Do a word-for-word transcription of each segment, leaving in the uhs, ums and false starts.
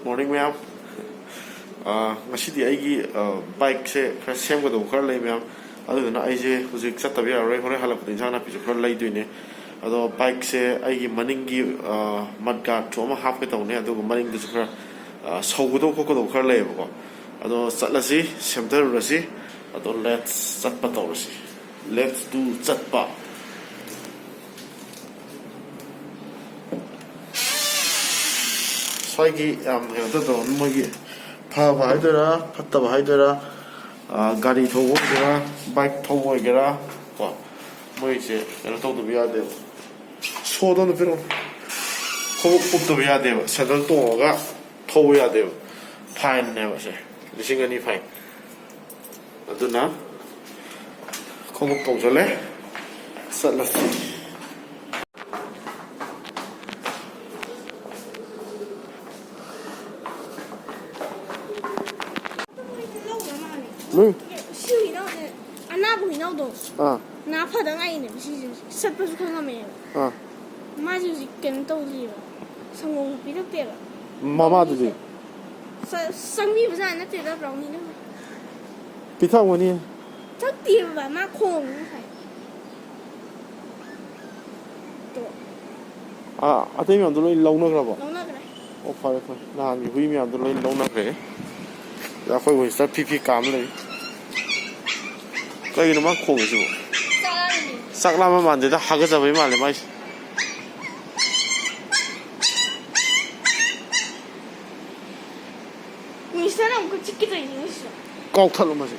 Morning, ꯃꯌꯥꯝ꯫ ꯑꯥ, ꯉꯁꯤꯗꯤ ꯑꯩꯒꯤ, ꯑꯥ, ꯕꯥꯏꯛꯁꯦ ꯈꯔ ꯁꯦꯝꯒꯗꯧꯕ ꯈꯔ ꯂꯩ, ꯃꯌꯥꯝ꯫ ꯑꯗꯨꯗꯨꯅ ꯑꯩꯁꯦ ꯍꯧꯖꯤꯛ ꯆꯠꯇꯕ ꯌꯥꯔꯔꯣꯏ꯫ ꯍꯣꯔꯦꯟ ꯍꯜꯂꯛꯄꯗ ꯏꯟꯁꯥꯡ ꯅꯥꯄꯤꯁꯨ ꯈꯔ ꯂꯩꯗꯣꯏꯅꯦ꯫ ꯑꯗꯣ ꯕꯥꯏꯛꯁꯦ ꯑꯩꯒꯤ ꯃꯅꯤꯡꯒꯤ, ꯑꯥ, ꯃꯠ ꯒꯥꯔꯠꯁꯨ ꯑꯃ ꯍꯥꯞꯀꯦ ꯇꯧꯅꯦ, ꯑꯗꯨꯒ ꯃꯅꯤꯡꯗꯁꯨ ꯈꯔ, ꯑꯥ, ꯁꯧꯒꯗꯧꯕ ꯈꯣꯠꯀꯗꯧꯕ ꯈꯔ ꯂꯩꯌꯦꯕꯀꯣ꯫ ꯑꯗꯣ ꯆꯠꯂꯁꯤ, ꯁꯦꯝꯊꯔꯨꯔꯁꯤ꯫ ꯑꯗꯣ let's ꯆꯠꯄ ꯇꯧꯔꯁꯤ꯫ Let's do ꯆꯠꯄ꯫ ꯁ꯭ꯋꯥꯏꯒꯤ ꯌꯥꯝ ꯀꯩꯅꯣ ꯇꯧꯗꯕ, ꯃꯣꯏꯒꯤ ꯐꯕ ꯍꯥꯏꯗꯣꯏꯔꯥ, ꯐꯠꯇꯕ ꯍꯥꯏꯗꯣꯏꯔꯥ, ꯑꯥ, ꯒꯥꯔꯤ ꯊꯧꯕ ꯑꯣꯏꯒꯦꯔꯥ, ꯕꯥꯏꯛ ꯊꯧꯕ ꯑꯣꯏꯒꯦꯔꯥ, ꯀꯣ, ꯃꯣꯏꯁꯦ ꯀꯩꯅꯣ ꯇꯧꯗꯕ ꯌꯥꯗꯦꯕ, ꯁꯣꯗꯣ ꯑꯝꯇ ꯄꯤꯔꯛꯑꯣ꯫ ꯈꯣꯡꯎꯞ ꯎꯞꯇꯕ ꯌꯥꯗꯦꯕ, ꯁꯦꯟꯗꯜ ꯇꯣꯡꯉꯒ ꯊꯧꯕ ꯌꯥꯗꯦꯕ, ꯐꯥꯏꯟꯅꯦꯕ ꯁꯦ, ꯂꯤꯁꯤꯡ ꯑꯅꯤ ꯐꯥꯏꯟ꯫ ꯑꯗꯨꯅ ꯈꯣꯡꯎꯞ ꯇꯣꯡꯁꯤꯜꯂꯦ, ꯆꯠꯂꯁꯤ꯫ ꯂꯧꯗ꯭ꯔ ꯃꯥꯜꯂꯦ꯫ ꯂꯣꯏ꯫ ꯁꯤ ꯍꯨꯏꯅꯥꯎꯁꯦ, ꯑꯅꯥꯕ ꯍꯨꯏꯅꯥꯎꯗꯣ꯫ ꯑꯥ꯫ ꯅꯥ ꯐꯗ ꯉꯥꯏꯔꯤꯅꯦꯕ ꯁꯤꯁꯦ꯫ ꯆꯠꯄꯁꯨ ꯈꯔ ꯉꯝꯃꯦꯕ꯫ ꯑꯥ꯫ ꯃꯥꯁꯦ ꯍꯧꯖꯤꯛ ꯀꯩꯅꯣ ꯇꯧꯗ꯭ꯔꯤꯕ꯫ ꯁꯪꯒꯣꯝ ꯄꯤꯊꯛꯇꯦꯕ꯫ ꯃꯃꯥꯗꯨꯗꯤ? ꯆ-, ꯆꯪꯕꯤꯕꯖꯥꯠ ꯅꯠꯇꯦꯗ, ꯕ꯭ꯔꯥꯎꯅꯤꯅ꯫ ꯄꯤꯊꯛꯑꯝꯒꯅꯤ꯫ ꯊꯛꯇꯦꯕ, ꯃꯥ ꯈꯣꯡꯉꯤ ꯉꯁꯥꯏ꯫ ꯑꯥ, ꯑꯇꯩ ꯃꯌꯥꯝꯗꯣ ꯂꯣꯏ ꯂꯧꯅꯈ꯭ꯔꯕꯣ? ꯂꯧꯅꯈ꯭ꯔꯦ꯫ ꯑꯣ, ꯐꯔꯦ, ꯐꯔꯦ꯫ ꯅꯍꯥꯟꯒꯤ ꯍꯨꯏ ꯃꯌꯥꯝꯗꯣ ꯂꯣꯏ ꯂꯧꯅꯈ꯭ꯔꯦ꯫ ꯑꯗ ꯑꯩꯈꯣꯏ ꯋꯤꯟꯁꯇꯔ ꯐꯤ ꯐꯤ ꯀꯥꯝ ꯂꯩ꯫ ꯀꯩꯒꯤꯅꯣ ꯃꯥ ꯈꯣꯡꯉꯤꯁꯤꯕꯣ? ꯆꯥꯛ ꯂꯥꯝꯃꯤ꯫ ꯆꯥꯛ ꯂꯥꯝꯕ ꯃꯥꯟꯗꯦꯗ, ꯍꯥꯒꯠꯆꯕꯩ ꯃꯥꯜꯂꯦ ꯃꯥꯏꯁꯦ꯫ ꯃꯤꯁꯇꯔ ꯑꯃꯨꯛꯀ ꯆꯤꯛꯀꯦ ꯇꯧꯔꯤꯅꯦ ꯃꯣꯏꯁꯤꯁꯨ꯫ ꯀꯥꯎꯊꯠꯂꯣ ꯃꯁꯤ꯫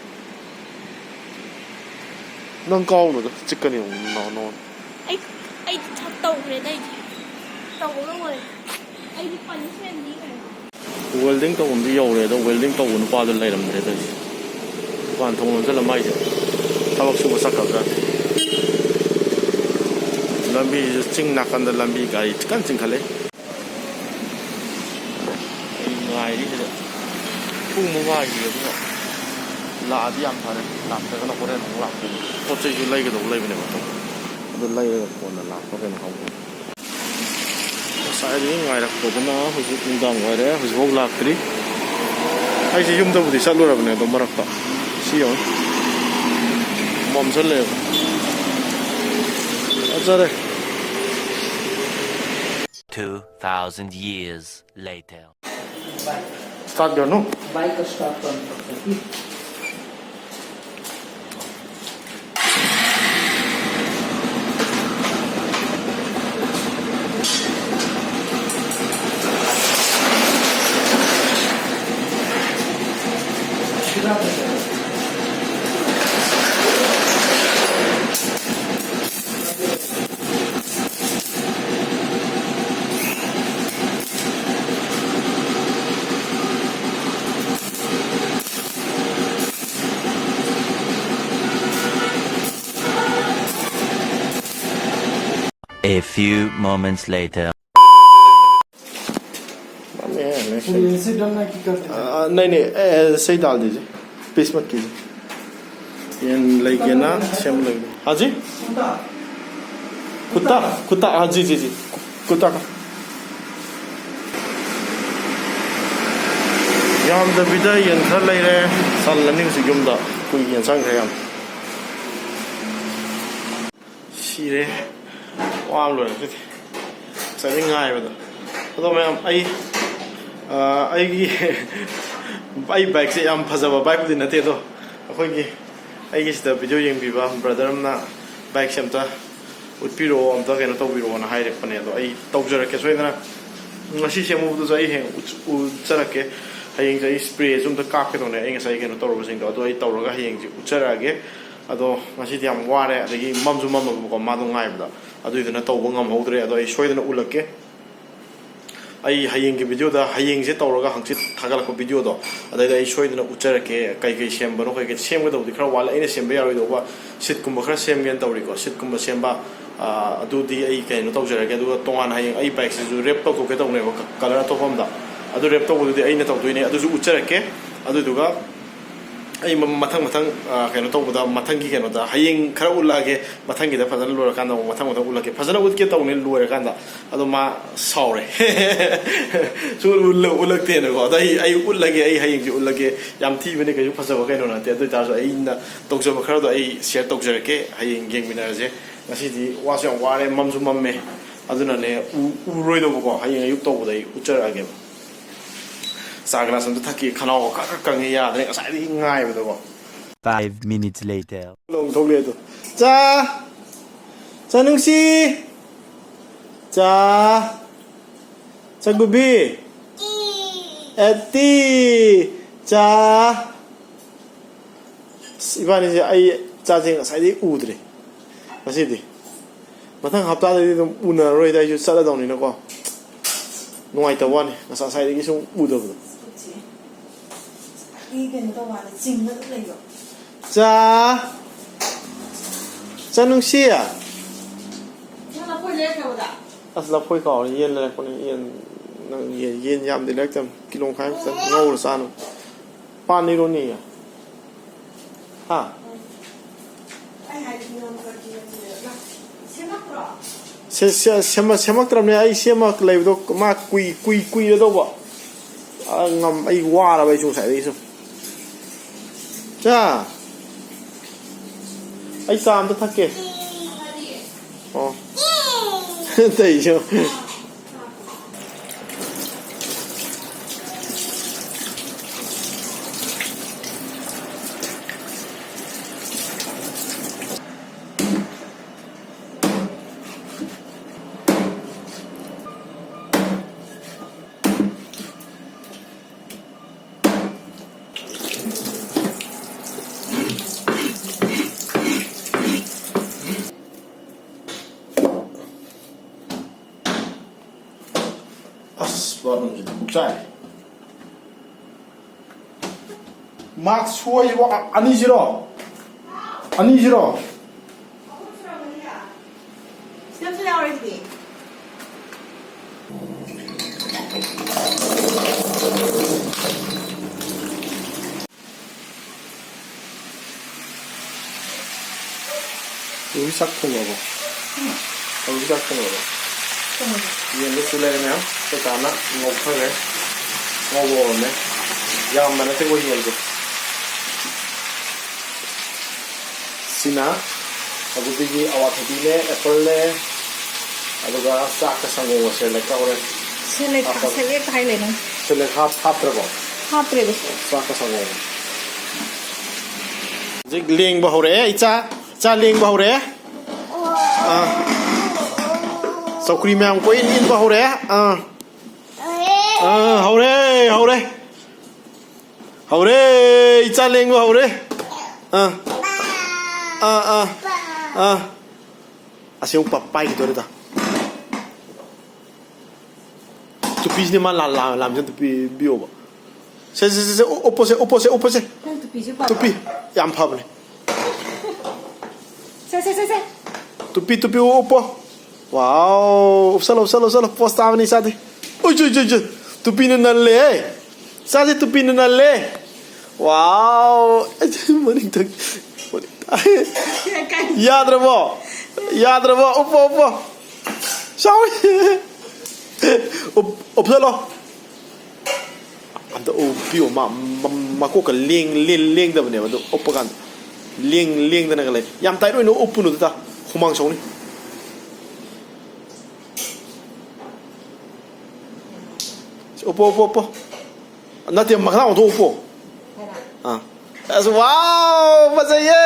ꯅꯪ ꯀꯥꯎꯅꯨꯗ, ꯆꯤꯛꯀꯅꯤ ꯑꯃꯨꯛ ꯅꯥꯎ, ꯅꯥꯎ꯫ ꯑꯩ, ꯑꯩ ꯇꯧꯈ꯭ꯔꯦꯗ ꯑꯩꯗꯤ꯫ ꯇꯧꯒꯗꯧꯕꯅꯦ꯫ ꯑꯩꯗꯤ ꯄꯅꯤꯁꯃꯦꯟ ꯄꯤꯈ꯭ꯔꯦ꯫ ꯋꯦꯜꯗꯤꯡ ꯇꯧꯐꯝꯗꯤ ꯌꯧꯔꯦ, ꯑꯗꯣ ꯋꯦꯜꯗꯤꯡ ꯇꯧꯕ ꯅꯨꯄꯥꯗꯣ ꯂꯩꯔꯝꯗ꯭ꯔꯦ ꯇꯧꯔꯤꯁꯦ꯫ ꯗꯨꯀꯥꯟ ꯊꯣꯡ ꯂꯣꯟꯁꯤꯜꯂ ꯃꯥꯏꯁꯦ ꯊꯕꯛ ꯁꯨꯕ ꯆꯠꯈ꯭ꯔꯕꯖꯥꯠꯅꯤ꯫ ꯂꯝꯕꯤꯁꯤꯁꯨ ꯆꯤꯡ ꯅꯥꯀꯟꯗ ꯂꯝꯕꯤ ꯒꯥꯔꯤ ꯀꯟꯅ ꯆꯤꯡꯈꯠꯂꯛꯏ꯫ ꯑꯩ ꯉꯥꯏꯔꯤꯁꯤꯗ ꯄꯨꯡ ꯑꯃ ꯉꯥꯏꯈꯤꯒꯦ, ꯑꯗꯨꯒ ꯂꯥꯛꯑꯗꯤ ꯌꯥꯝ ꯐꯔꯦ, ꯂꯥꯛꯇ꯭ꯔꯒꯅ ꯍꯣꯔꯦꯟ ꯑꯃꯨꯛ ꯂꯥꯛꯇꯣꯏꯅꯤ꯫ ꯄꯣꯠ ꯆꯩꯁꯨ ꯂꯩꯒꯗꯧꯕ ꯂꯩꯕꯅꯦꯕ, ꯑꯗꯨ ꯂꯩꯔꯒ ꯀꯣꯟꯅ ꯂꯥꯛꯄ꯭ꯔꯥ ꯀꯩꯅꯣ ꯈꯪꯗꯦ꯫ ꯉꯁꯥꯏꯗꯒꯤ ꯉꯥꯏꯔꯛꯄꯗꯨꯅ ꯍꯧꯖꯤꯛ ꯅꯨꯡꯗꯥꯡ ꯑꯣꯏꯔꯦ, ꯍꯧꯖꯤꯛꯐꯥꯎ ꯂꯥꯛꯇ꯭ꯔꯤ꯫ ꯑꯩꯁꯦ ꯌꯨꯝꯗꯕꯨꯗꯤ ꯆꯠꯂꯨꯔꯕꯅꯦ, ꯑꯗꯣ ꯃꯔꯛꯇ ꯁꯤ ꯌꯦꯡꯉꯨ, ꯃꯝꯁꯜꯂꯛꯑꯦꯕ꯫ ꯐꯖꯔꯦ꯫ Two thousand years later. Start ꯀꯩꯅꯣ? Bike start करून बघतो की. A few moments later. मामे हैं, नहीं, सही। ये ऐसे डालना कि कर देना? आ, नहीं, नहीं, ऐसे ही डाल दीजिए, पीस मत कीजिए। ये लेके ना, सेम लेके। हाँ जी? कुत्ता। कुत्ता? कुत्ता, हाँ जी, जी, जी। कु-, कुत्ता का। ꯌꯥꯝꯗꯕꯤꯗ ꯌꯦꯟ ꯈꯔ ꯂꯩꯔꯦ꯫ ꯁꯟ ꯑꯅꯤ ꯍꯧꯖꯤꯛ ꯌꯨꯝꯗ꯫ ꯀꯨꯏꯅ ꯆꯪꯈ꯭ꯔꯦ ꯌꯥꯝ꯫ ꯁꯤꯔꯦ꯫ ꯋꯥꯕ ꯂꯣꯏꯔꯦ ꯉꯁꯤꯗꯤ꯫ ꯉꯁꯥꯏꯗꯩ ꯉꯥꯏꯕꯗꯣ꯫ ꯑꯗꯣ ꯃꯌꯥꯝ, ꯑꯩ, ꯑ, ꯑꯩꯒꯤ, ꯑꯩ ꯕꯥꯏꯛꯁꯦ ꯌꯥꯝ ꯐꯖꯕ ꯕꯥꯏꯛꯄꯨꯗꯤ ꯅꯠꯇꯦ, ꯑꯗꯣ ꯑꯩꯈꯣꯏꯒꯤ, ꯑꯩꯒꯤ ꯁꯤꯗ ꯚꯤꯗꯤꯑꯣ ꯌꯦꯡꯕꯤꯕ ꯕ꯭ꯔꯗꯔ ꯑꯃꯅ ꯕꯥꯏꯛꯁꯦ ꯑꯝꯇ ꯎꯠꯄꯤꯔꯛꯑꯣ, ꯑꯝꯇ ꯀꯩꯅꯣ ꯇꯧꯕꯤꯔꯛꯑꯣꯅ ꯍꯥꯏꯔꯛꯄꯅꯦ꯫ ꯑꯗꯣ ꯑꯩ ꯇꯧꯖꯔꯛꯀꯦ ꯁꯣꯏꯗꯅ꯫ ꯉꯁꯤ ꯁꯦꯝꯍꯧꯕꯗꯨꯁꯨ ꯑꯩ ꯍꯌꯦꯡ ꯎꯠ-, ꯎꯠꯆꯔꯛꯀꯦ꯫ ꯍꯌꯦꯡꯁꯦ ꯑꯩ ꯏꯁꯄ꯭ꯔꯦꯁꯨ ꯑꯝꯇ ꯀꯥꯞꯀꯦ ꯇꯧꯅꯦ, ꯑꯩ ꯉꯁꯥꯏ ꯀꯩꯅꯣ ꯇꯧꯔꯨꯕꯁꯤꯡꯗꯣ꯫ ꯑꯗꯣ ꯑꯩ ꯇꯧꯔꯒ ꯍꯌꯦꯡꯁꯦ ꯎꯠꯆꯔꯛꯑꯒꯦ꯫ ꯑꯗꯣ ꯉꯁꯤꯗꯤ ꯌꯥꯝ ꯋꯥꯔꯦ, ꯑꯗꯒꯤ ꯃꯝꯁꯨ ꯃꯝꯃꯕꯀꯣ, ꯃꯥꯗꯣ ꯉꯥꯏꯕꯗ꯫ ꯑꯗꯨꯏꯗꯨꯅ ꯇꯧꯕ ꯉꯝꯍꯧꯗ꯭ꯔꯦ꯫ ꯑꯗꯣ ꯑꯩ ꯁꯣꯏꯗꯅ ꯎꯠꯂꯛꯀꯦ꯫ ꯑꯩ ꯍꯌꯦꯡꯒꯤ ꯚꯤꯗꯤꯑꯣꯗ, ꯍꯌꯦꯡꯁꯦ ꯇꯧꯔꯒ ꯍꯪꯆꯤꯠ ꯊꯥꯒꯠꯂꯛꯄ ꯚꯤꯗꯤꯑꯣꯗꯣ, ꯑꯗꯩꯗ ꯑꯩ ꯁꯣꯏꯗꯅ ꯎꯠꯆꯔꯛꯀꯦ꯫ ꯀꯩ ꯀꯩ ꯁꯦꯝꯕꯅꯣ, ꯀꯩ ꯀꯩ ꯁꯦꯝꯒꯗꯧꯕꯗꯤ ꯈꯔ ꯋꯥꯠꯂꯦ꯫ ꯑꯩꯅ ꯁꯦꯝꯕ ꯌꯥꯔꯣꯏꯗꯧꯕ ꯁꯤꯠꯀꯨꯝꯕ ꯈꯔ ꯁꯦꯝꯒꯦꯅ ꯇꯧꯔꯤꯀꯣ꯫ ꯁꯤꯠꯀꯨꯝꯕ ꯁꯦꯝꯕ, ꯑ, ꯑꯗꯨꯗꯤ ꯑꯩ ꯀꯩꯅꯣ ꯇꯧꯖꯔꯒꯦ꯫ ꯑꯗꯨꯒ ꯇꯣꯉꯥꯟꯅ ꯍꯌꯦꯡ ꯑꯩ ꯕꯥꯏꯛꯁꯤꯁꯨ ꯔꯦꯞ ꯇꯧꯊꯣꯛꯀꯦ ꯇꯧꯕꯅꯦꯕ, ꯀ-, ꯀꯂꯔ ꯑꯇꯣꯞꯄ ꯑꯝꯗ꯫ ꯑꯗꯨ ꯔꯦꯞ ꯇꯧꯕꯗꯨꯗꯤ ꯑꯩꯅ ꯇꯧꯗꯣꯏꯅꯦ, ꯑꯗꯨꯁꯨ ꯎꯠꯆꯔꯛꯀꯦ꯫ ꯑꯗꯨꯗꯨꯒ ꯑꯩ ꯃ- ꯃꯊꯪ ꯃꯊꯪ, ꯑ, ꯀꯩꯅꯣ ꯇꯧꯕꯗ, ꯃꯊꯪꯒꯤ ꯀꯩꯅꯣꯗ ꯍꯌꯦꯡ ꯈꯔ ꯎꯠꯂꯛꯑꯒꯦ꯫ ꯃꯊꯪꯒꯤꯗ ꯐꯖꯅ ꯂꯣꯏꯔꯀꯥꯟꯗ ꯑꯃꯨꯛ ꯃꯊꯪ ꯃꯊꯪ ꯎꯠꯂꯛꯀꯦ꯫ ꯐꯖꯅ ꯎꯠꯀꯦ ꯇꯧꯅꯤ, ꯂꯣꯏꯔꯀꯥꯟꯗ꯫ ꯑꯗꯣ ꯃꯥ ꯁꯥꯎꯔꯦ꯫ ꯁꯨꯡ ꯎꯠꯂ- ꯎꯠꯂꯛꯇꯦꯅꯀꯣ꯫ ꯑꯗꯣ ꯑꯩ ꯑꯩ ꯎꯠꯂꯒꯦ꯫ ꯑꯩ ꯍꯌꯦꯡꯁꯦ ꯎꯠꯂꯒꯦ꯫ ꯌꯥꯝ ꯊꯤꯕꯅꯤ, ꯀꯩꯁꯨ ꯐꯖꯕ ꯀꯩꯅꯣ ꯅꯠꯇꯦ꯫ ꯑꯗꯨ ꯑꯣꯏꯇꯥꯔꯁꯨ ꯑꯩꯅ ꯇꯧꯖꯕ ꯈꯔꯗꯣ ꯑꯩ ꯁꯤꯌꯔ ꯇꯧꯖꯔꯛꯀꯦ꯫ ꯍꯌꯦꯡ ꯌꯦꯡꯃꯤꯟꯅꯔꯁꯦ꯫ ꯉꯁꯤꯗꯤ ꯋꯥꯁꯨ ꯌꯥꯝ ꯋꯥꯔꯦ, ꯃꯝꯁꯨ ꯃꯝꯃꯦ꯫ ꯑꯗꯨꯅꯅꯦ, ꯎ- ꯎꯔꯣꯏꯗꯧꯕꯀꯣ꯫ ꯍꯌꯦꯡ ꯑꯌꯨꯛ ꯇꯧꯕꯗ ꯑꯩ ꯎꯠꯆꯔꯛꯑꯒꯦꯕ꯫ ꯆꯥ ꯒ꯭ꯂꯥꯁ ꯑꯝꯇ ꯊꯛꯀꯦ꯫ ꯈꯅꯥꯎꯒ ꯈꯔ ꯈꯔ ꯀꯪꯉꯦ, ꯌꯥꯗ꯭ꯔꯦ ꯉꯁꯥꯏꯗꯒꯤ ꯉꯥꯏꯕꯗꯀꯣ꯫ Five minutes later. ꯂꯣꯡ ꯊꯣꯛꯂꯦ ꯑꯗꯣ꯫ ꯆꯥ! ꯆꯥ ꯅꯨꯡꯁꯤ! ꯆꯥ! ꯆꯥꯒꯨꯕꯤ! ꯑꯦꯇꯤ! ꯆꯥ! ꯑꯁ, ꯏꯕꯥꯅꯤꯁꯦ, ꯑꯩ ꯆꯥꯁꯦ ꯉꯁꯥꯏꯗꯒꯤ ꯎꯗ꯭ꯔꯦ꯫ ꯉꯁꯤꯗꯤ ꯃꯊꯪ ꯍꯞꯇꯥꯗꯗꯤ ꯑꯗꯨꯝ ꯎꯅꯔꯔꯣꯏꯗ, ꯑꯩꯁꯨ ꯆꯠꯂꯗꯧꯅꯤꯅꯀꯣ꯫ ꯅꯨꯡꯉꯥꯏꯇꯕ ꯋꯥꯅꯤ, ꯉꯁꯥꯏ ꯉꯁꯥꯏꯗꯒꯤ ꯁꯨꯝ ꯎꯗꯕꯗꯣ꯫ ꯑꯩ ꯀꯩꯅꯣ ꯇꯧꯕ ꯋꯥꯅꯤ, ꯆꯤꯡꯗ ꯑꯗꯨꯝ ꯂꯩꯕ꯫ ꯆꯥ! ꯆꯥ ꯅꯨꯡꯁꯤ! ꯅꯪ ꯂꯐꯣꯏ ꯂꯩꯔꯛꯇꯕꯗ? ꯑꯁ, ꯂꯐꯣꯏ ꯀꯥꯎꯔꯦ꯫ ꯌꯦꯟ ꯂꯩꯔꯛꯄꯅꯦ꯫ ꯌꯦꯟ, ꯅꯪ ꯌꯦꯟ, ꯌꯦꯟ ꯌꯥꯝꯗꯤ ꯂꯩꯔꯛꯇꯕꯅꯤ꯫ ꯀꯤꯂꯣ ꯃꯈꯥꯏ ꯃꯨꯛꯇꯪ ꯉꯧꯔ ꯆꯥꯅꯕ꯫ ꯄꯥꯟ ꯏꯔꯣꯅꯦꯌꯦ꯫ ꯍꯥ? ꯑꯩ ꯍꯥꯏꯗꯤ ꯅꯪ ꯀꯔꯤ ꯅꯠꯇꯦ꯫ ꯁꯦꯝꯃꯛꯇ꯭ꯔꯣ? ꯁꯦ-, ꯁꯦ-, ꯁꯦꯝꯃ-, ꯁꯦꯝꯃꯛꯇ꯭ꯔꯕꯅꯦ꯫ ꯑꯩ ꯁꯦꯝꯃ ꯂꯩꯕꯗꯣ ꯃꯥ ꯀꯨꯏ-, ꯀꯨꯏ-, ꯀꯨꯏꯔꯗꯧꯕ꯫ ꯑ, ꯉꯝ-, ꯑꯩ ꯋꯥꯔꯕ ꯑꯩꯁꯨ ꯉꯁꯥꯏꯗꯒꯤ ꯁꯨꯝ꯫ ꯆꯥ꯫ ꯑꯩ ꯆꯥ ꯑꯝꯇ ꯊꯛꯀꯦ꯫ ꯑꯣ꯫ ꯇꯩꯁꯨ꯫ ꯑꯁ, ꯕꯥꯠꯔꯨꯝꯁꯤꯗꯤ ꯄꯨꯛꯆꯥꯏ꯫ ꯃꯥꯛꯁ ꯁꯣꯏꯁꯤꯕꯨ ꯑ-, ꯑꯅꯤꯁꯤꯔꯣ? ꯑꯅꯤꯁꯤꯔꯣ? ꯁꯤꯗꯁꯨ ꯌꯥꯎꯔꯤꯁꯤꯗꯤ꯫ ꯍꯧꯖꯤꯛ ꯆꯥꯛ ꯊꯣꯡꯉꯕꯣ? ꯍꯧꯖꯤꯛ ꯆꯥꯛ ꯊꯣꯡꯉꯕꯣ? ꯊꯣꯡꯉꯦ꯫ ꯌꯦꯟꯗꯣ ꯁꯤ ꯂꯩꯔꯦ ꯃꯌꯥꯝ꯫ ꯑꯩꯈꯣꯏ ꯆꯥꯅ ꯉꯧꯊꯈ꯭ꯔꯦ꯫ ꯉꯧꯕ ꯍꯧꯔꯝꯃꯦ꯫ ꯌꯥꯝꯕ ꯅꯠꯇꯦꯀꯣ ꯌꯦꯟꯁꯦ꯫ ꯁꯤꯅ ꯑꯗꯨꯗꯒꯤ ꯑꯋꯥꯊꯕꯤꯅꯦ, appleꯅꯦ, ꯑꯗꯨꯒ ꯆꯥꯛꯀ ꯁꯪꯒꯣꯝꯒꯁꯦ ꯂꯩꯀꯥꯎꯔꯦ꯫ ꯁꯦꯂꯦꯠ, ꯍꯥꯞꯄꯒ꯫ ꯁꯦꯂꯦꯠ ꯍꯥꯏ ꯂꯩꯅꯦ꯫ ꯁꯦꯂꯦꯠ ꯍꯥꯞ-, ꯍꯥꯞꯇ꯭ꯔꯕꯣ? ꯍꯥꯞꯇ꯭ꯔꯦꯗ꯫ ꯆꯥꯛꯀ ꯁꯪꯒꯣꯝꯒ꯫ ꯍꯧꯖꯤꯛ ꯂꯦꯡꯕ ꯍꯧꯔꯛꯑꯦ, ꯏꯆꯥ꯫ ꯏꯆꯥ ꯂꯦꯡꯕ ꯍꯧꯔꯛꯑꯦ꯫ ꯑꯥ꯫ ꯆꯧꯀ꯭ꯔꯤ ꯃꯌꯥꯝ ꯀꯣꯏ ꯏꯟ ꯏꯟꯕ ꯍꯧꯔꯛꯑꯦ꯫ ꯑꯥ꯫ ꯑꯥ, ꯍꯧꯔꯦ, ꯍꯧꯔꯦ꯫ ꯍꯧꯔꯦ, ꯏꯆꯥ ꯂꯦꯡꯕ ꯍꯧꯔꯦ꯫ ꯑꯥ꯫ ꯑꯥ, ꯑꯥ꯫ ꯑꯥ꯫ ꯑꯁꯤ ꯑꯃꯨꯛ ꯄ-, ꯄꯥꯏꯈꯤꯗꯣꯔꯦꯗ꯫ ꯇꯨꯄꯤꯁꯤꯅꯦ ꯃꯥ ꯂꯥ-, ꯂꯥ-, ꯂꯥꯝꯁꯤꯅ ꯇꯨꯄꯤ ꯄꯤꯌꯣꯕ꯫ ꯁꯦ, ꯁꯦ, ꯁꯦ, ꯁꯦ, ꯎ-, ꯎꯞꯄꯣ ꯁꯦ, ꯎꯞꯄꯣ ꯁꯦ, ꯎꯞꯄꯣ ꯁꯦ꯫ ꯅꯪ ꯇꯨꯄꯤꯁꯨ ꯄꯥꯝꯕ꯭ꯔꯣ? ꯇꯨꯄꯤ ꯌꯥꯝ ꯐꯕꯅꯦ꯫ ꯁꯦ, ꯁꯦ, ꯁꯦ, ꯁꯦ꯫ ꯇꯨꯄꯤ, ꯇꯨꯄꯤ ꯎꯞꯄꯣ꯫ ꯋꯥꯎ, ꯎꯞꯁꯜꯂꯣ, ꯎꯞꯁꯜꯂꯣ, ꯎꯞꯁꯜꯂꯣ꯫ ꯄꯣꯁ ꯇꯥꯕꯅꯤ ꯏꯆꯥꯗꯤ꯫ ꯎꯏ, ꯎꯏ, ꯎꯏ, ꯎꯏ꯫ ꯇꯨꯄꯤꯅ ꯅꯜꯂꯦ꯫ ꯏꯆꯥꯗꯤ ꯇꯨꯄꯤꯅ ꯅꯜꯂꯦ꯫ ꯋꯥꯎ꯫ ꯃꯅꯤꯡ ꯊꯪ-, ꯃꯅꯤꯡ ꯊꯪ-, ꯌꯥꯗ꯭ꯔꯕꯣ? ꯌꯥꯗ꯭ꯔꯕꯣ? ꯎꯞꯄꯣ, ꯎꯞꯄꯣ꯫ ꯁꯥꯎꯏ꯫ ꯎꯞ-, ꯎꯞꯁꯜꯂꯣ꯫ ꯑꯝꯇ ꯎꯞꯄꯤꯌꯣ꯫ ꯃꯥ, ꯃ-, ꯃꯀꯣꯛꯀ ꯂꯦꯡ-, ꯂꯦꯡ-, ꯂꯦꯡꯗꯕꯅꯦꯕ꯫ ꯑꯗꯨ ꯎꯞꯄ ꯀꯥꯟꯗ ꯂꯦꯡ-, ꯂꯦꯡꯗꯅꯒ ꯂꯩ꯫ ꯌꯥꯝ ꯇꯥꯏꯠ ꯑꯣꯏꯅ ꯎꯞꯄꯨꯅꯨ ꯇꯥ꯫ ꯍꯨꯃꯥꯡ ꯁꯧꯅꯤ꯫ ꯎꯞꯄꯣ, ꯎꯞꯄꯣ, ꯎꯞꯄꯣ꯫ ꯅꯠꯇꯦ, ꯃꯈꯥ ꯑꯣꯟꯊꯣꯛ ꯎꯞꯄꯣ꯫ ꯑꯥ꯫ ꯑꯁ, ꯋꯥꯎ! ꯐꯖꯩꯌꯦ!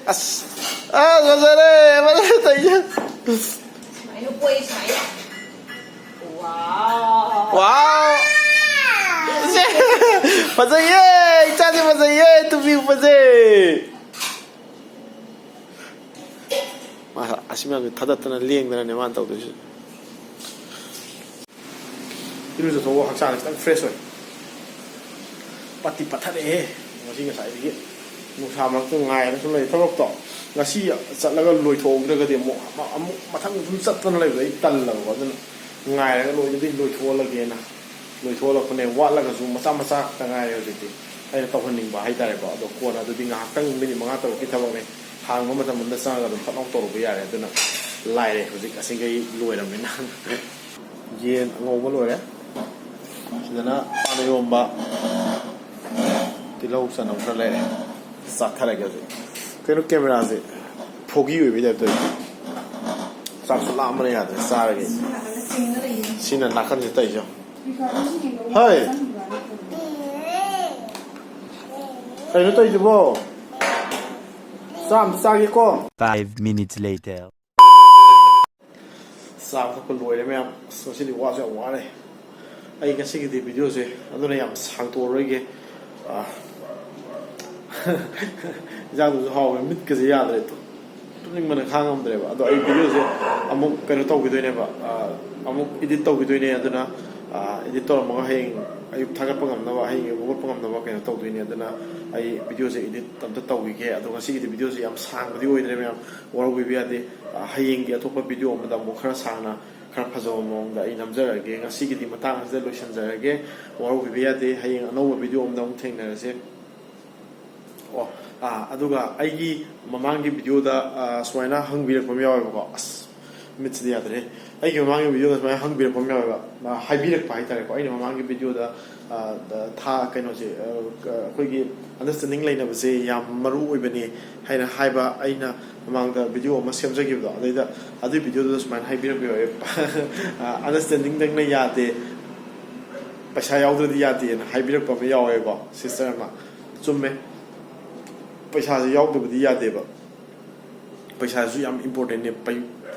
ꯑꯁ, ꯑꯁ, ꯐꯖꯔꯦ! ꯐꯖꯔꯦ, ꯇꯧꯏꯁꯦ꯫ ꯁꯨꯃꯥꯏꯅ ꯄꯣꯛꯏ, ꯁꯨꯃꯥꯏꯅ꯫ ꯋꯥꯎ! ꯋꯥꯎ! ꯐꯖꯩꯌꯦ! ꯏꯆꯥꯁꯦ ꯐꯖꯩꯌꯦ! ꯇꯨꯄꯤ ꯎꯞꯄꯁꯦ! ꯃꯥ ꯑꯁꯤ ꯃꯌꯥꯝꯁꯦ ꯊꯥꯗꯠꯇꯅ ꯂꯦꯡꯗꯅꯅꯦ ꯃꯥꯅ ꯇꯧꯗꯣꯏꯁꯦ꯫ ꯏꯔꯨꯖꯊꯣꯛꯑꯒ ꯍꯛꯆꯥꯡꯁꯦ ꯈꯤꯇꯪ fresh ꯑꯣꯏ꯫ ꯄꯠꯇꯤ ꯄꯠꯊꯔꯛꯑꯦꯍꯦ꯫ ꯉꯁꯤ ꯉꯁꯥꯏꯗꯒꯤ ꯅꯨꯡꯁꯥ ꯃꯔꯛꯇ ꯉꯥꯏꯔꯒ ꯁꯨꯝ ꯂꯩ꯫ ꯊꯕꯛꯇꯣ ꯉꯁꯤ ꯆꯠꯂꯒ ꯂꯣꯏꯊꯣꯛꯍꯧꯗ꯭ꯔꯒꯗꯤ ꯑꯃꯨꯛ, ꯑꯃꯨꯛ ꯃꯊꯪ ꯁꯨꯝ ꯆꯠꯇꯅ ꯂꯩꯕꯗꯣ ꯑꯩ ꯇꯜꯂꯕꯀꯣ꯫ ꯑꯗꯨꯅ ꯉꯥꯏꯔꯒ ꯂꯣꯏꯗꯗꯤ ꯂꯣꯏꯊꯣꯛꯍꯜꯂꯒꯦꯅ ꯂꯣꯏꯊꯣꯛꯍꯜꯂꯛꯄꯅꯦ꯫ ꯋꯥꯠꯂꯒꯁꯨ ꯃꯆꯥ ꯃꯆꯥ ꯈꯛꯇ ꯉꯥꯏꯔꯦ ꯍꯧꯖꯤꯛꯇꯤ꯫ ꯑꯩꯅ ꯇꯧꯍꯟꯅꯤꯡꯕ ꯍꯥꯏꯇꯥꯔꯦꯀꯣ꯫ ꯑꯗꯣ ꯀꯣꯟꯅ ꯑꯗꯨꯗꯤ ꯉꯥꯏꯍꯥꯛꯇꯪ minute ꯃꯉꯥ ꯇꯔꯨꯛꯀꯤ ꯊꯕꯛꯅꯦ꯫ ꯍꯥꯡꯕ ꯃꯇꯝ ꯑꯃꯗ ꯆꯪꯉꯒ ꯑꯗꯨꯝ ꯐꯠ ꯂꯥꯎ ꯇꯧꯔꯨꯕ ꯌꯥꯔꯦ꯫ ꯑꯗꯨꯅ ꯂꯥꯏꯔꯦ, ꯍꯧꯖꯤꯛ ꯑꯁꯤꯈꯩ ꯂꯣꯏꯔꯕꯅꯤꯅ꯫ ꯌꯦꯟ ꯑꯉꯧꯕ ꯂꯣꯏꯔꯦ꯫ ꯁꯤꯗꯅ ꯄꯥꯟ ꯏꯔꯣꯝꯕ, ꯇꯤꯜꯍꯧ ꯆꯅꯝ ꯈꯔ ꯂꯩꯔꯦ꯫ ꯆꯥꯊꯔꯒꯦ ꯍꯧꯖꯤꯛ꯫ ꯀꯩꯅꯣ, ꯀꯦꯃꯦꯔꯥꯁꯦ ꯐꯣꯒꯤ ꯑꯣꯏꯕꯩ ꯇꯥꯏꯞ ꯇꯧꯋꯤ꯫ ꯆꯥꯛꯁꯨ ꯂꯥꯝꯕꯅ ꯌꯥꯗ꯭ꯔꯦ, ꯆꯥꯔꯒꯦ꯫ ꯁꯤꯅ ꯅꯥꯀꯟꯁꯤꯗ ꯇꯧꯔꯤꯁꯦ꯫ ꯍꯩ! ꯀꯩꯅꯣ ꯇꯧꯔꯤꯁꯤꯕꯣ? ꯆꯥꯛ ꯑꯝꯇ ꯆꯥꯒꯦꯀꯣ꯫ Five minutes later. ꯆꯥꯕ ꯊꯛꯄ ꯂꯣꯏꯔꯦ ꯃꯌꯥꯝ꯫ ꯑꯁ, ꯉꯁꯤꯗꯤ ꯋꯥꯁꯨ ꯌꯥꯝ ꯋꯥꯔꯦ꯫ ꯑꯩ ꯉꯁꯤꯒꯤꯗꯤ ꯚꯤꯗꯤꯑꯣꯁꯦ ꯑꯗꯨꯅ ꯌꯥꯝ ꯁꯥꯡꯇꯣꯛꯑꯔꯣꯏꯒꯦ꯫ ꯑꯥ, ꯏꯟꯖꯥꯡꯗꯨꯁꯨ ꯍꯥꯎꯋꯦ, ꯃꯤꯠꯀꯁꯦ ꯌꯥꯗ꯭ꯔꯦ꯫ ꯇꯨꯝꯅꯤꯡꯕꯅ ꯈꯥꯡ ꯉꯝꯗ꯭ꯔꯦꯕ꯫ ꯑꯗꯣ ꯑꯩ ꯚꯤꯗꯤꯑꯣꯁꯦ ꯑꯃꯨꯛ ꯀꯩꯅꯣ ꯇꯧꯈꯤꯗꯣꯏꯅꯦꯕ, ꯑꯥ, ꯑꯃꯨꯛ ꯏꯗꯤꯠ ꯇꯧꯈꯤꯗꯣꯏꯅꯦ꯫ ꯑꯗꯨꯅ, ꯑꯥ, ꯏꯗꯤꯠ ꯇꯧꯔꯝꯃꯒ ꯍꯌꯦꯡ ꯑꯌꯨꯛ ꯊꯥꯒꯠꯄ ꯉꯝꯅꯕ, ꯍꯌꯦꯡ ꯑꯌꯨꯛ ꯍꯧꯒꯠꯄ ꯉꯝꯅꯕ ꯀꯩꯅꯣ ꯇꯧꯗꯣꯏꯅꯦ꯫ ꯑꯗꯨꯅ ꯑꯩ ꯚꯤꯗꯤꯑꯣꯁꯦ ꯏꯗꯤꯠ ꯑꯝꯇ ꯇꯧꯈꯤꯒꯦ꯫ ꯑꯗꯣ ꯉꯁꯤꯒꯤꯗꯤ ꯚꯤꯗꯤꯑꯣꯁꯦ ꯌꯥꯝ ꯁꯥꯡꯕꯗꯤ ꯑꯣꯏꯗ꯭ꯔꯦ ꯃꯌꯥꯝ, ꯋꯥꯔꯧꯕꯤꯕ ꯌꯥꯗꯦ꯫ ꯑꯥ, ꯍꯌꯦꯡꯒꯤ ꯑꯇꯣꯞꯄ ꯚꯤꯗꯤꯑꯣ ꯑꯃꯗ ꯑꯃꯨꯛ ꯈꯔ ꯁꯥꯡꯅ, ꯈꯔ ꯐꯖꯕ ꯃꯑꯣꯡꯗ ꯑꯩ ꯅꯝꯖꯔꯛꯑꯒꯦ꯫ ꯉꯁꯤꯒꯤꯗꯤ ꯃꯇꯥꯡ ꯑꯁꯤꯗ ꯂꯣꯏꯁꯤꯟꯖꯔꯒꯦ꯫ ꯋꯥꯔꯧꯕꯤꯕ ꯌꯥꯗꯦ꯫ ꯍꯌꯦꯡ ꯑꯅꯧꯕ ꯚꯤꯗꯤꯑꯣ ꯑꯃꯗ ꯑꯃꯨꯛ ꯊꯦꯡꯅꯔꯁꯦ꯫ ꯑꯣ, ꯑꯥ, ꯑꯗꯨꯒ ꯑꯩꯒꯤ ꯃꯃꯥꯡꯒꯤ ꯚꯤꯗꯤꯑꯣꯗ, ꯑꯥ, ꯁꯨꯃꯥꯏꯅ ꯍꯪꯕꯤꯔꯛꯄ ꯑꯃ ꯌꯥꯎꯋꯦꯕꯀꯣ꯫ ꯑꯁ, ꯃꯤꯠꯁꯤꯗꯤ ꯌꯥꯗ꯭ꯔꯦ꯫ ꯑꯩꯒꯤ ꯃꯃꯥꯡꯒꯤ ꯚꯤꯗꯤꯑꯣꯗ ꯁꯨꯃꯥꯏꯅ ꯍꯪꯕꯤꯔꯛꯄ ꯑꯃ ꯌꯥꯎꯋꯦꯕ, ꯑꯥ, ꯍꯥꯏꯕꯤꯔꯛꯄ ꯍꯥꯏꯇꯥꯔꯦꯀꯣ꯫ ꯑꯩꯅ ꯃꯃꯥꯡꯒꯤ ꯚꯤꯗꯤꯑꯣꯗ, ꯑꯥ, ꯊꯥ-, ꯀꯩꯅꯣꯁꯦ, ꯑꯥ, ꯑꯩꯈꯣꯏꯒꯤ ꯑꯟꯗꯔꯁꯇꯦꯟꯗꯤꯡ ꯂꯩꯅꯕꯁꯦ ꯌꯥꯝ ꯃꯔꯨ ꯑꯣꯏꯕꯅꯤ ꯍꯥꯏꯅ ꯍꯥꯏꯕ ꯑꯩꯅ ꯃꯃꯥꯡꯗ ꯚꯤꯗꯤꯑꯣ ꯑꯃ ꯁꯦꯝꯖꯈꯤꯕꯗꯣ, ꯑꯗꯩꯗ ꯑꯗꯨꯒꯤ ꯚꯤꯗꯤꯑꯣꯗꯨꯗ ꯁꯨꯃꯥꯏꯅ ꯍꯥꯏꯕꯤꯔꯛꯄ ꯌꯥꯎꯋꯦ, "ꯑꯟꯗꯔꯁꯇꯦꯟꯗꯤꯡꯗꯪꯅ ꯌꯥꯗꯦ, ꯄꯩꯁꯥ ꯌꯥꯎꯗ꯭ꯔꯗꯤ ꯌꯥꯗꯦꯅ" ꯍꯥꯏꯕꯤꯔꯛꯄ ꯑꯃ ꯌꯥꯎꯋꯦꯕꯀꯣ, ꯁꯤꯁꯇꯔ ꯑꯃ꯫ ꯆꯨꯝꯃꯦ, ꯄꯩꯁꯥꯁꯦ ꯌꯥꯎꯗꯕꯗꯤ ꯌꯥꯗꯦꯕ꯫ ꯄꯩꯁꯥꯁꯨ ꯌꯥꯝ ꯏꯝꯄꯣꯔꯇꯦꯟꯅꯦ꯫ ꯄꯩ-,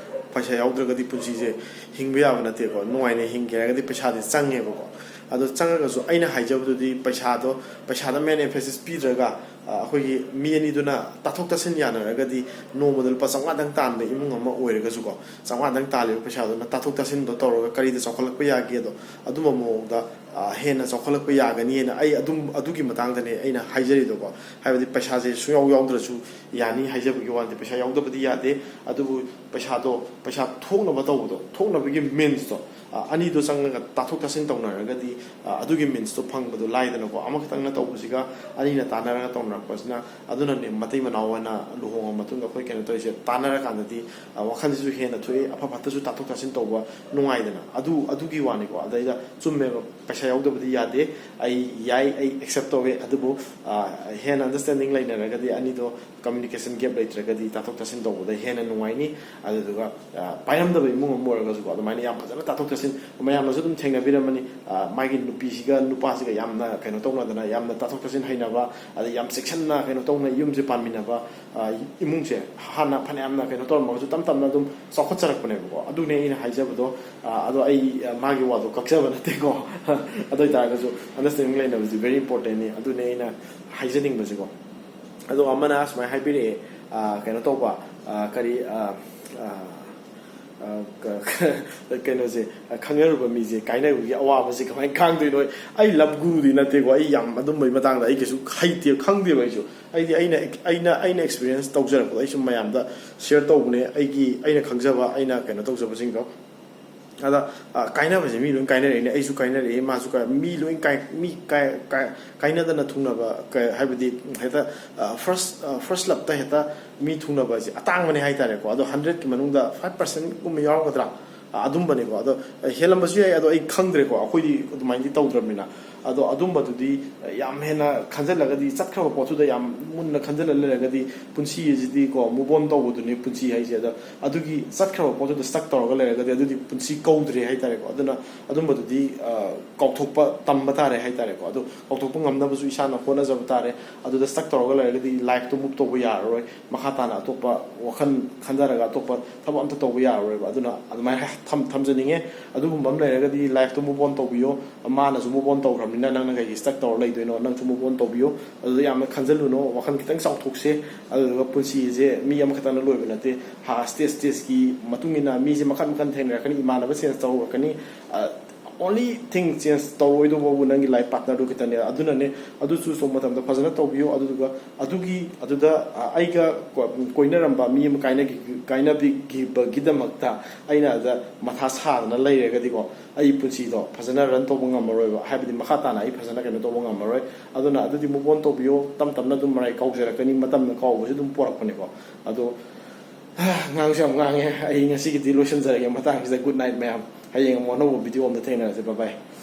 ꯄꯩꯁꯥ ꯌꯥꯎꯗ꯭ꯔꯒꯗꯤ ꯄꯨꯟꯁꯤꯁꯦ ꯍꯤꯡꯕ ꯌꯥꯕ ꯅꯠꯇꯦꯀꯣ꯫ ꯅꯨꯡꯉꯥꯏꯅ ꯍꯤꯡꯒꯦ ꯍꯥꯏꯔꯒꯗꯤ ꯄꯩꯁꯥꯗꯤ ꯆꯪꯉꯦꯕꯀꯣ꯫ ꯑꯗꯣ ꯆꯪꯉꯒꯁꯨ ꯑꯩꯅ ꯍꯥꯏꯖꯕꯗꯨꯗꯤ ꯄꯩꯁꯥꯗꯣ, ꯄꯩꯁꯥꯗ ꯃꯦꯟ ꯑꯦꯝꯐꯦꯁꯤꯁ ꯄꯤꯗ꯭ꯔꯒ, ꯑ, ꯑꯩꯈꯣꯏꯒꯤ ꯃꯤ ꯑꯅꯤꯗꯨꯅ ꯇꯥꯊꯣꯛ ꯇꯥꯁꯤꯟ ꯌꯥꯅꯔꯒꯗꯤ ꯅꯣꯡꯃꯗ ꯂꯨꯄꯥ ꯆꯥꯝꯃꯉꯥꯗꯪ ꯇꯥꯟꯕ ꯏꯃꯨꯡ ꯑꯃ ꯑꯣꯏꯔꯒꯁꯨꯀꯣ, ꯆꯥꯝꯃꯉꯥꯗꯪ ꯇꯥꯜꯂꯤꯕ ꯄꯩꯁꯥꯗꯨꯅ ꯇꯥꯊꯣꯛ ꯇꯥꯁꯤꯟꯗꯣ ꯇꯧꯔꯒ ꯀꯔꯤꯗ ꯆꯥꯎꯈꯠꯂꯛꯄ ꯌꯥꯒꯦꯗꯣ, ꯑꯗꯨꯝꯕ ꯃꯑꯣꯡꯗ, ꯑ, ꯍꯦꯟꯅ ꯆꯥꯎꯈꯠꯂꯛꯄ ꯌꯥꯒꯅꯤꯅ ꯑꯩ ꯑꯗꯨꯝ, ꯑꯗꯨꯒꯤ ꯃꯇꯥꯡꯗꯅꯦ ꯑꯩꯅ ꯍꯥꯏꯖꯔꯤꯗꯣꯀꯣ꯫ ꯍꯥꯏꯕꯗꯤ ꯄꯩꯁꯥꯁꯦ ꯁꯨꯡꯌꯥꯎ ꯌꯥꯎꯗ꯭ꯔꯁꯨ ꯌꯥꯅꯤ ꯍꯥꯏꯖꯕꯒꯤ ꯋꯥ ꯅꯠꯇꯦ, ꯄꯩꯁꯥ ꯌꯥꯎꯗꯕꯗꯤ ꯌꯥꯗꯦ꯫ ꯑꯗꯨꯕꯨ ꯄꯩꯁꯥꯗꯣ, ꯄꯩꯁꯥ ꯊꯣꯛꯅꯕ ꯇꯧꯕꯗꯣ, ꯊꯣꯛꯅꯕꯒꯤ ꯃꯤꯟꯁꯇꯣ, ꯑ, ꯑꯅꯤꯗꯣ ꯆꯪꯉꯒ ꯇꯥꯊꯣꯛ ꯇꯥꯁꯤꯟ ꯇꯧꯅꯔꯒꯗꯤ, ꯑ, ꯑꯗꯨꯒꯤ ꯃꯤꯟꯁꯇꯣ ꯐꯪꯕꯗꯣ ꯂꯥꯏꯗꯅꯀꯣ꯫ ꯑꯃꯈꯛꯇꯪꯅ ꯇꯧꯕꯁꯤꯒ ꯑꯅꯤꯅ ꯇꯥꯟꯅꯔꯒ ꯇꯧꯅꯔꯛꯄꯁꯤꯅ, ꯑꯗꯨꯅꯅꯦ ꯃꯇꯩ ꯃꯅꯥꯎ ꯑꯣꯏꯅ ꯂꯨꯍꯣꯡꯉ ꯃꯇꯨꯡꯗ ꯑꯩꯈꯣꯏ ꯀꯩꯅꯣ ꯇꯧꯔꯤꯁꯦ, ꯇꯥꯟꯅꯔꯀꯥꯟꯗꯗꯤ, ꯑ, ꯋꯥꯈꯜꯁꯤꯁꯨ ꯍꯦꯟꯅ ꯊꯣꯛꯑꯦ, ꯑꯐ ꯐꯠꯇꯁꯨ ꯇꯥꯊꯣꯛ ꯇꯥꯁꯤꯟ ꯇꯧꯕ ꯅꯨꯡꯉꯥꯏꯗꯅ꯫ ꯑꯗꯨ, ꯑꯗꯨꯒꯤ ꯋꯥꯅꯤꯀꯣ꯫ ꯑꯗꯩꯗ ꯆꯨꯝꯃꯦꯕ, ꯄꯩꯁꯥ ꯌꯥꯎꯗꯕꯗꯤ ꯌꯥꯗꯦ, ꯑꯩ ꯌꯥꯏ, ꯑꯩ ꯑꯦꯛꯁꯦꯞ ꯇꯧꯋꯦ꯫ ꯑꯗꯨꯕꯨ, ꯑ, ꯍꯦꯟꯅ ꯑꯟꯗꯔꯁꯇꯦꯟꯗꯤꯡ ꯂꯩꯅꯔꯒꯗꯤ, ꯑꯅꯤꯗꯣ ꯀꯝꯃ꯭ꯌꯨꯅꯤꯀꯦꯁꯟ ꯒꯦꯞ ꯂꯩꯇ꯭ꯔꯒꯗꯤ ꯇꯥꯊꯣꯛ ꯇꯥꯁꯤꯟ ꯇꯧꯕꯗ ꯍꯦꯟꯅ ꯅꯨꯡꯉꯥꯏꯅꯤ꯫ ꯑꯗꯨꯗꯨꯒ, ꯑ, ꯄꯥꯏꯔꯝꯗꯕ ꯏꯃꯨꯡ ꯑꯃ ꯑꯣꯏꯔꯒꯁꯨꯀꯣ, ꯑꯗꯨꯃꯥꯏꯅ ꯌꯥꯝ ꯐꯖꯅ ꯇꯥꯊꯣꯛ ꯇꯥꯁꯤꯟ, ꯃꯌꯥꯝꯅꯁꯨ ꯑꯗꯨꯝ ꯊꯦꯡꯅꯕꯤꯔꯝꯃꯅꯤ꯫ ꯑ, ꯃꯥꯒꯤ ꯅꯨꯄꯤꯁꯤꯒ ꯅꯨꯄꯥꯁꯤꯒ ꯌꯥꯝꯅ ꯀꯩꯅꯣ ꯇꯧꯅꯗꯅ, ꯌꯥꯝꯅ ꯇꯥꯊꯣꯛ ꯇꯥꯁꯤꯟ ꯍꯩꯅꯕ, ꯑꯗꯩ ꯌꯥꯝ ꯆꯦꯛꯁꯤꯟꯅ ꯀꯩꯅꯣ ꯇꯧꯅ ꯌꯨꯝꯁꯦ ꯄꯥꯟꯃꯤꯟꯅꯕ, ꯑ, ꯏꯃꯨꯡꯁꯦ ꯍꯥꯟꯅ ꯐꯅꯌꯥꯝꯅ ꯀꯩꯅꯣ ꯇꯧꯔꯝꯃꯒꯁꯨ ꯇꯞ ꯇꯞꯅ ꯑꯗꯨꯝ ꯆꯥꯎꯈꯠꯆꯔꯛꯄꯅꯦꯕꯀꯣ꯫ ꯑꯗꯨꯅꯦ ꯑꯩꯅ ꯍꯥꯏꯖꯕꯗꯣ꯫ ꯑ, ꯑꯗꯣ ꯑꯩ, ꯑ, ꯃꯥꯒꯤ ꯋꯥꯗꯣ ꯀꯛꯆꯕ ꯅꯠꯇꯦꯀꯣ꯫ ꯑꯗꯨ ꯑꯣꯏꯇꯥꯔꯒꯁꯨ ꯑꯟꯗꯔꯁꯇꯦꯟꯗꯤꯡ ꯂꯩꯅꯕꯁꯤ ꯚꯦꯔꯤ ꯏꯝꯄꯣꯔꯇꯦꯟꯅꯤ꯫ ꯑꯗꯨꯅꯦ ꯑꯩꯅ ꯍꯥꯏꯖꯅꯤꯡꯕꯁꯤꯀꯣ꯫ ꯑꯗꯣ ꯑꯃꯅ ꯁꯨꯃꯥꯏꯅ ꯍꯥꯏꯕꯤꯔꯛꯑꯦ, ꯑ, ꯀꯩꯅꯣ ꯇꯧꯕ, ꯑ, ꯀꯔꯤ, ꯑ, ꯑ, ꯑ, ꯀ-, ꯀꯩꯅꯣꯁꯦ, ꯈꯪꯅꯔꯨꯕ ꯃꯤꯁꯦ ꯀꯥꯏꯅꯕꯒꯤ ꯑꯋꯥꯕꯁꯦ ꯀꯃꯥꯏꯅ ꯈꯥꯡꯗꯣꯏꯅꯣ? ꯑꯩ ꯂꯕ ꯒꯨꯔꯨꯗꯤ ꯅꯠꯇꯦꯀꯣ, ꯑꯩ ꯌꯥꯝ ꯑꯗꯨꯝꯕꯒꯤ ꯃꯇꯥꯡꯗ ꯑꯩ ꯀꯩꯁꯨ ꯍꯩꯇꯦ, ꯈꯪꯗꯦꯕ ꯑꯩꯁꯨ꯫ ꯑꯩꯗꯤ ꯑꯩꯅ, ꯑꯩꯅ, ꯑꯩꯅ ꯑꯦꯛꯁꯄꯤꯔꯤꯌꯦꯟꯁ ꯇꯧꯖꯔꯛꯄꯗꯣ ꯑꯩ ꯁꯨꯝ ꯃꯌꯥꯝꯗ ꯁꯤꯌꯔ ꯇꯧꯕꯅꯦ, ꯑꯩꯒꯤ, ꯑꯩꯅ ꯈꯪꯖꯕ, ꯑꯩꯅ ꯀꯩꯅꯣ ꯇꯧꯖꯕꯁꯤꯡꯗꯣ꯫ ꯑꯗ, ꯑ, ꯀꯥꯏꯅꯕꯁꯦ ꯃꯤ ꯂꯣꯏ ꯀꯥꯏꯅꯔꯛꯏꯅꯦ, ꯑꯩꯁꯨ ꯀꯥꯏꯅꯔꯛꯏ, ꯃꯥꯁꯨ ꯀꯥꯏ-, ꯃꯤ ꯂꯣꯏ ꯀꯥꯏ-, ꯃꯤ ꯀꯥꯏ-, ꯀꯥꯏ-, ꯀꯥꯏꯅꯗꯅ ꯊꯨꯡꯅꯕ, ꯀ-, ꯍꯥꯏꯕꯗꯤ ꯍꯦꯛꯇ, ꯑ, ꯐꯥꯔꯁ, ꯑ, ꯐꯥꯔꯁ ꯂꯞꯇ ꯍꯦꯛꯇ ꯃꯤ ꯊꯨꯡꯅꯕꯁꯦ ꯑꯇꯥꯡꯕꯅꯦ ꯍꯥꯏꯇꯥꯔꯦꯀꯣ꯫ ꯑꯗꯣ ꯍꯟꯗ꯭ꯔꯦꯠꯀꯤ ꯃꯅꯨꯡꯗ ꯐꯥꯏꯚ ꯄꯥꯔꯁꯦꯟꯒꯨꯝꯕ ꯌꯥꯎꯔꯝꯒꯗ꯭ꯔꯥ? ꯑ, ꯑꯗꯨꯝꯕꯅꯦꯀꯣ꯫ ꯑꯗꯣ, ꯑ, ꯍꯦꯜꯂꯝꯕꯁꯨ ꯌꯥꯏ, ꯑꯗꯣ ꯑꯩ ꯈꯪꯗ꯭ꯔꯦꯀꯣ, ꯑꯩꯈꯣꯏꯗꯤ ꯑꯗꯨꯃꯥꯏꯅꯗꯤ ꯇꯧꯗ꯭ꯔꯕꯅꯤꯅ꯫ ꯑꯗꯣ ꯑꯗꯨꯝꯕꯗꯨꯗꯤ ꯌꯥꯝ ꯍꯦꯟꯅ ꯈꯟꯖꯜꯂꯒꯗꯤ, ꯆꯠꯈ꯭ꯔꯕ ꯄꯣꯠꯇꯨꯗ ꯌꯥꯝ ꯃꯨꯟꯅ ꯈꯟꯖꯜꯂ ꯂꯩꯔꯒꯗꯤ, ꯄꯨꯟꯁꯤ ꯑꯁꯤꯗꯤꯀꯣ, ꯃꯨꯚ ꯑꯣꯟ ꯇꯧꯕꯗꯨꯅꯤ ꯄꯨꯟꯁꯤ ꯍꯥꯏꯁꯦ꯫ ꯑꯗ ꯑꯗꯨꯒꯤ ꯆꯠꯈ꯭ꯔꯕ ꯄꯣꯠꯇꯨꯗ ꯁ꯭ꯇꯛ ꯇꯧꯔꯒ ꯂꯩꯔꯒꯗꯤ, ꯑꯗꯨꯗꯤ ꯄꯨꯟꯁꯤ ꯀꯧꯗ꯭ꯔꯦ ꯍꯥꯏꯇꯥꯔꯦꯀꯣ꯫ ꯑꯗꯨꯅ ꯑꯗꯨꯝꯕꯗꯨꯗꯤ, ꯑ, ꯀꯥꯎꯊꯣꯛꯄ ꯇꯝꯕ ꯇꯥꯔꯦ ꯍꯥꯏꯇꯥꯔꯦꯀꯣ꯫ ꯑꯗꯣ ꯀꯥꯎꯊꯣꯛꯄ ꯉꯝꯅꯕꯁꯨ ꯏꯁꯥꯅ ꯍꯣꯠꯅꯖꯕ ꯇꯥꯔꯦ꯫ ꯑꯗꯨꯗ ꯁ꯭ꯇꯛ ꯇꯧꯔꯒ ꯂꯩꯔꯒꯗꯤ ꯂꯥꯏꯐꯇꯣ ꯃꯨꯚ ꯇꯧꯕ ꯌꯥꯔꯔꯣꯏ꯫ ꯃꯈꯥ ꯇꯥꯅ ꯑꯇꯣꯞꯄ ꯋꯥꯈꯜ ꯈꯟꯊꯔꯒ ꯑꯇꯣꯞꯄ ꯊꯕꯛ ꯑꯝꯇ ꯇꯧꯕ ꯌꯥꯔꯔꯣꯏꯕ꯫ ꯑꯗꯨꯅ ꯑꯗꯨꯃꯥꯏꯅ ꯊꯝ-, ꯊꯝꯖꯅꯤꯡꯉꯦ꯫ ꯑꯗꯨꯒꯨꯝꯕ ꯑꯃ ꯂꯩꯔꯒꯗꯤ ꯂꯥꯏꯐꯇꯣ ꯃꯨꯚ ꯑꯣꯟ ꯇꯧꯕꯤꯌꯣ꯫ ꯃꯥꯅꯁꯨ ꯃꯨꯚ ꯑꯣꯟ ꯇꯧꯈ꯭ꯔꯕꯅꯤꯅ ꯅꯪꯅ ꯀꯩꯒꯤ ꯁ꯭ꯇꯛ ꯇꯧꯔ ꯂꯩꯗꯣꯏꯅꯣ? ꯅꯪꯁꯨ ꯃꯨꯚ ꯑꯣꯟ ꯇꯧꯕꯤꯌꯣ꯫ ꯑꯗꯨꯗ ꯌꯥꯝꯅ ꯈꯟꯖꯜꯂꯨꯅꯣ, ꯋꯥꯈꯜ ꯈꯤꯇꯪ ꯆꯥꯎꯊꯣꯛꯁꯦ꯫ ꯑꯗꯨꯗꯨꯒ ꯄꯨꯟꯁꯤꯁꯦ ꯃꯤ ꯑꯃꯈꯛꯇꯪꯅ ꯂꯣꯏꯕ ꯅꯠꯇꯦ꯫ ꯍꯥ, ꯁ꯭ꯇꯦꯖ ꯁ꯭ꯇꯦꯖꯀꯤ ꯃꯇꯨꯡ ꯏꯟꯅ ꯃꯤꯁꯦ ꯃꯈꯜ ꯃꯈꯜ ꯊꯦꯡꯅꯔꯛꯀꯅꯤ, ꯏꯃꯥꯟꯅꯕ ꯆꯦꯟꯖ ꯇꯧꯔꯛꯀꯅꯤ꯫ ꯑ, Only thing change ꯇꯧꯔꯣꯏꯗꯧꯕꯕꯨ ꯅꯪꯒꯤ life partner ꯗꯨ ꯈꯤꯇꯪꯅꯦ꯫ ꯑꯗꯨꯅꯅꯦ, ꯑꯗꯨ choose ꯇꯧꯕ ꯃꯇꯝꯗ ꯐꯖꯅ ꯇꯧꯕꯤꯌꯨ꯫ ꯑꯗꯨꯗꯨꯒ ꯑꯗꯨꯒꯤ, ꯑꯗꯨꯗ, ꯑ, ꯑꯩꯒ ꯀꯣ-, ꯀꯣꯏꯅꯔꯝꯕ ꯃꯤ ꯑꯃ ꯀꯥꯏꯅꯈꯤ-, ꯀꯥꯏꯅꯕꯤꯈꯤꯕꯒꯤꯗꯃꯛꯇ ꯑꯩꯅ ꯑꯗ ꯃꯊꯥ ꯁꯥꯗꯅ ꯂꯩꯔꯒꯗꯤꯀꯣ, ꯑꯩ ꯄꯨꯟꯁꯤꯗꯣ ꯐꯖꯅ run ꯇꯧꯕ ꯉꯝꯃꯔꯣꯏꯕ꯫ ꯍꯥꯏꯕꯗꯤ ꯃꯈꯥ ꯇꯥꯅ ꯑꯩ ꯐꯖꯅ ꯀꯩꯅꯣ ꯇꯧꯕ ꯉꯝꯃꯔꯣꯏ꯫ ꯑꯗꯨꯅ ꯑꯗꯨꯗꯤ move on ꯇꯧꯕꯤꯌꯣ꯫ ꯇꯞ ꯇꯞꯅ ꯑꯗꯨꯝ ꯃꯔꯥꯏ ꯀꯥꯎꯖꯔꯛꯀꯅꯤ꯫ ꯃꯇꯝꯅ ꯀꯥꯎꯕꯁꯨ ꯑꯗꯨꯝ ꯄꯣꯔꯛꯄꯅꯤꯀꯣ꯫ ꯑꯗꯣ ꯉꯥꯡꯁꯨ ꯌꯥꯝ ꯉꯥꯡꯉꯦ꯫ ꯑꯩ ꯉꯁꯤꯒꯤꯗꯤ ꯂꯣꯏꯁꯤꯟꯖꯔꯒꯦ ꯃꯇꯥꯡꯁꯤꯗ꯫ Good night ꯃꯌꯥꯝ꯫ ꯍꯌꯦꯡ ꯑꯃꯨꯛ ꯑꯅꯧꯕ video ꯑꯝꯗ ꯊꯦꯡꯅꯔꯁꯦ꯫ Bye bye꯫